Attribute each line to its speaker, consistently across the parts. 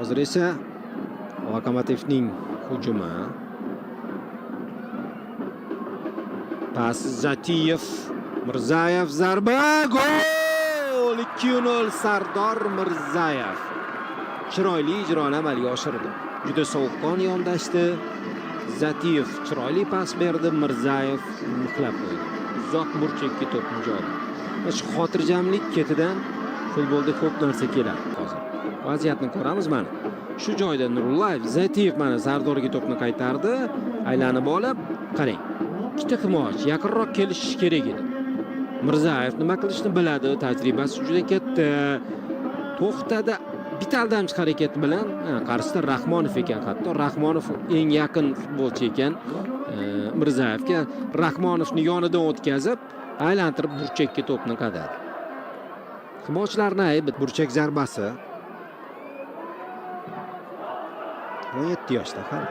Speaker 1: Hozir esa Lokomotivning hujumi. Pas Zatiyev, Mirzayev zarba, gol! 2-0 Sardor Mirzayev. Chiroyli ijroni amalga oshirdi. Juda sovuqqon yondashdi. Zatiyev chiroyli pas berdi, Mirzayev mixlab qo'ydi. Uzoq burchakka to'pni joyladi. Mana shu xotirjamlik ketidan futbolda ko'p narsa keladi hozir. Vaziyatni ko'ramiz mana. Shu joyda Nurullayev, Zatiyev mana Sardorga to'pni qaytardi, aylanib olib, qarang. Ikkita himoyachi yaqinroq kelishishi kerak edi. Mirzayev nima qilishni biladi, tajribasi juda katta. To'xtadi, bitta aldamchi harakat bilan, qarshisida Rahmonov ekan, hatto Rahmonov eng yaqin futbolchi ekan Mirzayevga. Rahmonovni yonidan o'tkazib, aylantirib burchakka to'pni qadadi. Himoyachilarni aybi. Burchak zarbasi. 17 yoshda hali.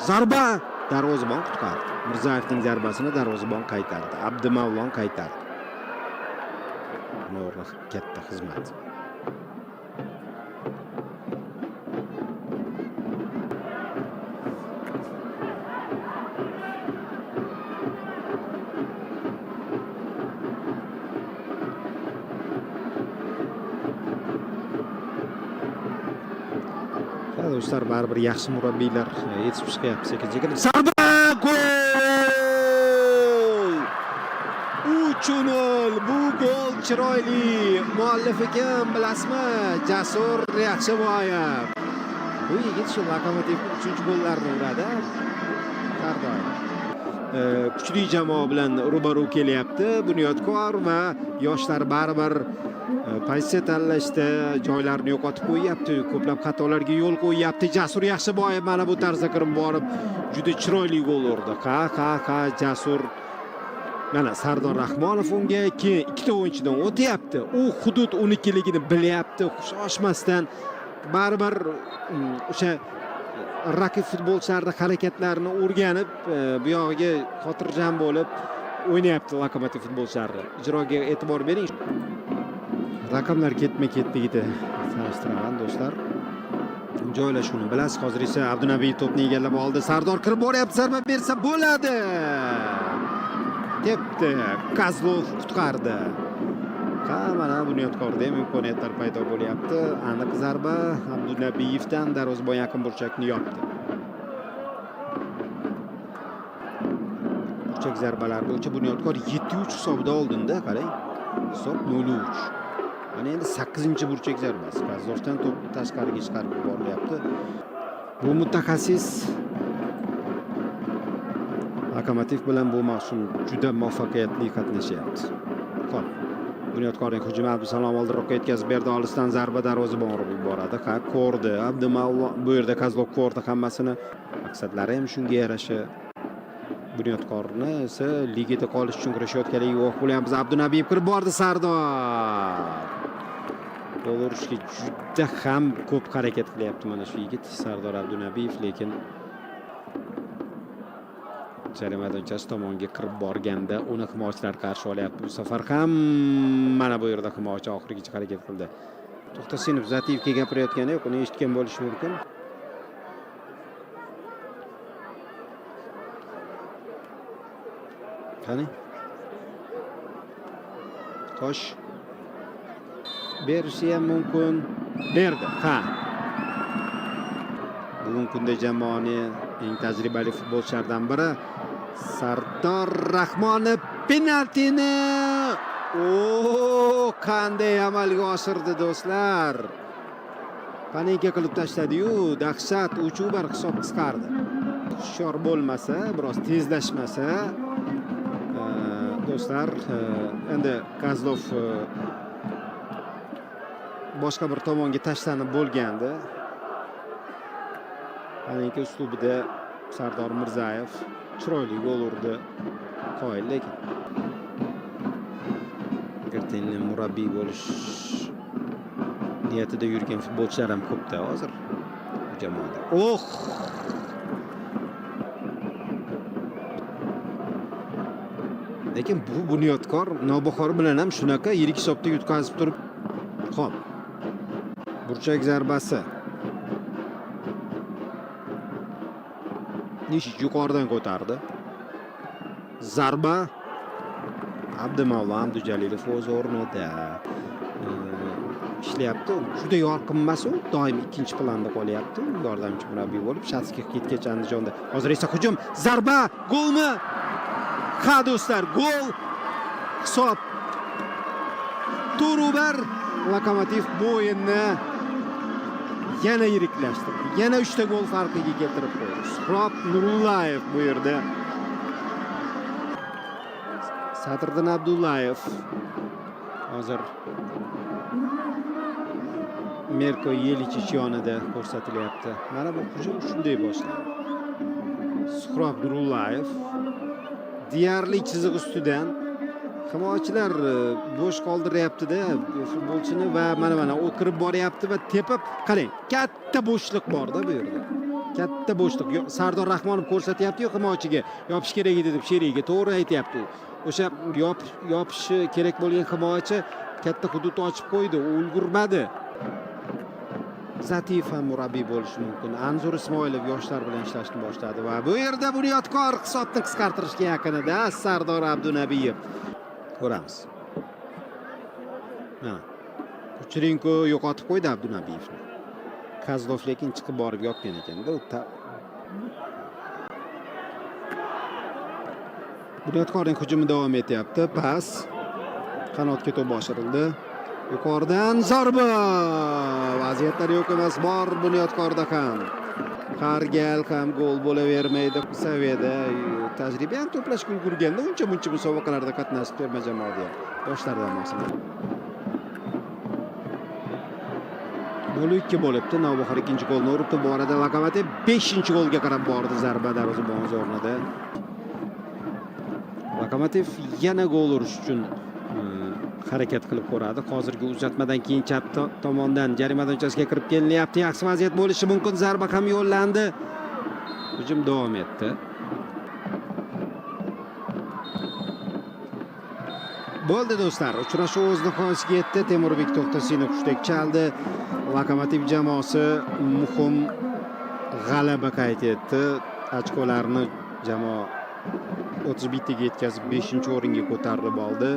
Speaker 1: Zarba! Darvozabon qutqardi. Mirzayevning zarbasini darvozabon qaytardi. Abdumavlon qaytardi. Buni katta xizmat. Do'stlar, baribir yaxshi murabbiylar yetishib chiqyapti sekin-sekin. Zarba! Gol! 3-0. Bu gol chiroyli. Muallifi kim bilasizmi? Jasur Yaxshiboyev. Bu yigit shu Lokomotivning 3-gollarini uradi. Har doim. Kuchli jamoa bilan ro'baro kelyapti Bunyodkor va yoshlar baribir pozitsiya tanlashda joylarini yo'qotib qo'yyapti, ko'plab xatolarga yo'l qo'yyapti. Jasur Yaxshiboyev mana bu tarzda kirib borib juda chiroyli gol urdi. Ha, ha, ha, Jasur. Mana Sardor Rahmonov unga keyin ikkita o'yinchidan o'tyapti. U hudud unikiligini bilyapti, shoshmasdan baribir o'sha raqib futbolchilarning harakatlarini o'rganib, bu yog'iga xotirjam bo'lib o'ynayapti Lokomotiv futbolchilari. Ijroga e'tibor bering. Raqamlar ketma-ketligida tanishtiraman do'stlar. Joylashuvni bilasiz. Hozir esa Abdunabiy to'pni egallab oldi. Sardor kirib boryapti, zarba bersa bo'ladi. Tepdi. Kozlov qutqardi. Ha, mana Bunyodkorda ham imkoniyatlar paydo bo'lyapti. Aniq zarba Abdunabiyevdan, darvozabon yaqin burchakni yopdi. Burchak zarbalari bo'yicha Bunyodkor 7-3 hisobida oldinda, qarang. Hisob 0-3. Mana endi 8-burchak zarbasi. Kozlovdan to'p tashqariga chiqarib yuborilyapti. Bu mutaxassis Lokomotiv bilan bu mavsum juda muvaffaqiyatli qatnashyapti. Xo'p. Bunyodkorning hujumi, Abdusalom oldinroqqa yetkazib berdi. Olisdan zarba, darvozabon urib yuboradi. Ha, ko'rdi. Abdumavlon bu yerda, Kozlov ko'rdi hammasini. Maqsadlari ham shunga yarasha. Bunyodkorni esa ligada qolish uchun kurashayotganligiga guvoh bo'lyapmiz. Abdunabiyev kirib bordi, Sardor. Gol urishga juda ham ko'p harakat qilyapti mana shu yigit Sardor Abdunabiyev, lekin jarima maydonchasi tomonga kirib borganda uni himoyachilar qarshi olyapti. Bu safar ham mana bu yerda himoyachi oxirigacha harakat qildi. To'xtasinov Zatiyevga gapirayotgani yo'q, uni eshitgan bo'lishi mumkin. Qani? Tosh berishi ham mumkin. Berdi. Ha. Bugungi kunda jamoani eng tajribali futbolchilaridan biri Sardor Rahmonov penaltini o qanday amalga oshirdi do'stlar. Panenka qilib tashladi-yu, dahshat, 3-1 hisob qisqardi. Hushyor bo'lmasa, biroz tezlashmasa, do'stlar, endi Kozlov boshqa bir tomonga tashlanib bo'lgandi. Panenka uslubida Sardor Mirzayev chiroyli gol urdi. Qoyil lekin. Ertangi murabbiy bo'lish niyatida yurgan futbolchilar ham ko'pda hozir bu jamoada. Oh! Lekin bu Bunyodkor Navbahor bilan ham shunaqa yirik hisobda yutqazib turib, xo'p. Burchak zarbasi. Nishich yuqoridan ko'tardi. Zarba. Abdumavlo Abdujalilov o'z o'rnida ishlayapti. Juda yorqin emas u, doim ikkinchi planda qolyapti. Yordamchi murabbiy bo'lib Shatskix ketgach Andijonda. Hozir esa hujum, zarba, golmi? Ha do'stlar, gol. Hisob 4-1. Lokomotiv bu o'yinni yana yiriklashtirdi. Yana 3 ta gol farqiga keltirib qo'ydi. Suhrob Nurullayev bu yerda. Sadriddin Abdullayev hozir Mirko Yelichich yonida ko'rsatilyapti. Mana bu hujum shunday boshlandi. Suhrob Nurullayev deyarli chiziq ustidan himoyachilar bo'sh qoldiryapti-da futbolchini va mana u kirib boryapti va tepib, qarang, katta bo'shliq bor-da bu yerda. Katta bo'shliq. Sardor Rahmonov ko'rsatyapti-yu himoyachiga yopish kerak edi deb sherigiga to'g'ri aytyapti u. O'sha yopishi kerak bo'lgan himoyachi katta hududni ochib qo'ydi, u ulgurmadi. Zatiyev ham murabbiy bo'lishi mumkin. Anzur Ismoilov yoshlar bilan ishlashni boshladi va bu yerda Bunyodkor hisobni qisqartirishga yaqinida Sardor Abdunabiyev. Ko'ramiz. Ha. Kucherinko yo'qotib qo'ydi Abdunabiyevni. Kozlov lekin chiqib borib yopgan ekanda. U Bunyodkorning hujumi davom etyapti. Pas qanotga to'p oshirildi. Yuqoridan zarba. Vaziyatlar yo'q emas, bor Bunyodkorda ham. Har gal ham gol bo'lavermaydi. Saviyada tajriba ham to'plashga ulgurganda uncha muncha musobaqalarda qatnashib terma jamoada ham. Yoshlar jamoasida. 0-2 bo'libdi. Navbahor ikkinchi golni uribdi. Bu arada Lokomotiv 5-golga qarab bordi. Zarba darvozabon o'rnida. Lokomotiv yana gol urish uchun harakat qilib ko'radi. Hozirgi uzatmadan keyin chap tomondan jarima maydonchasiga kirib kelinyapti. Yaxshi vaziyat bo'lishi mumkin. Zarba ham yo'llandi. Hujum davom etdi. Bo'ldi do'stlar, uchrashuv o'z nihoyasiga yetdi. Temurbek To'xtasinov hushtak chaldi. Lokomotiv jamoasi muhim g'alaba qayd etdi. Ochkolarni jamoa 31 taga yetkazib 5-o'ringa ko'tarilib oldi.